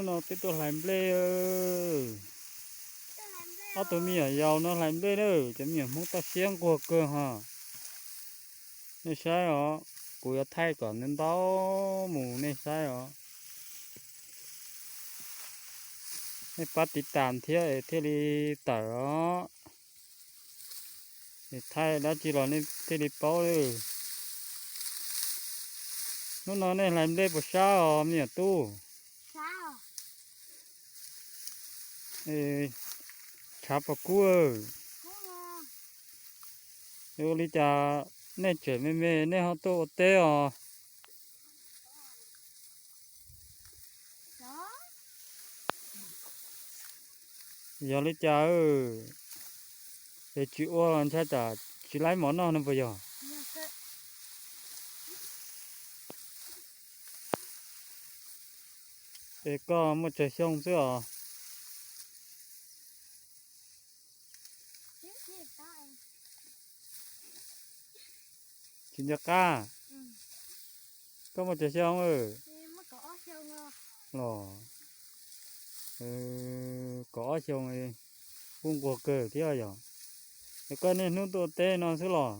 No peb tuaj hlais nplej. Ob tug me nyuam yaus no hlais nplej na, cov me nyuam Hmoob toj siab nquag kawg ho. Nej saib os, kuv yuav thaij kom ntau ntau mus nej saib os. Nej pab tiv tas thiab es thiaj li tawm os. Es thaij dab tsi los nej thiaj li paub li. Hnub no nej hlais nplej puas sab os me nyuam tub? Tshav puas kub? Ua li cas nej tseem me me nej ho tuaj ua teb os? Yog li cas es tsis ua los ntshai tsam tsis laib mov noj no puas yog? Es koj muaj tsawg xyoo xwb os? Tsis nco qab. Koj muaj tsawg xyoo los? Kaum ob xyoo, kuj nquag kawg thiab yog. Es koj niaj hnub tuaj teb no xwb los?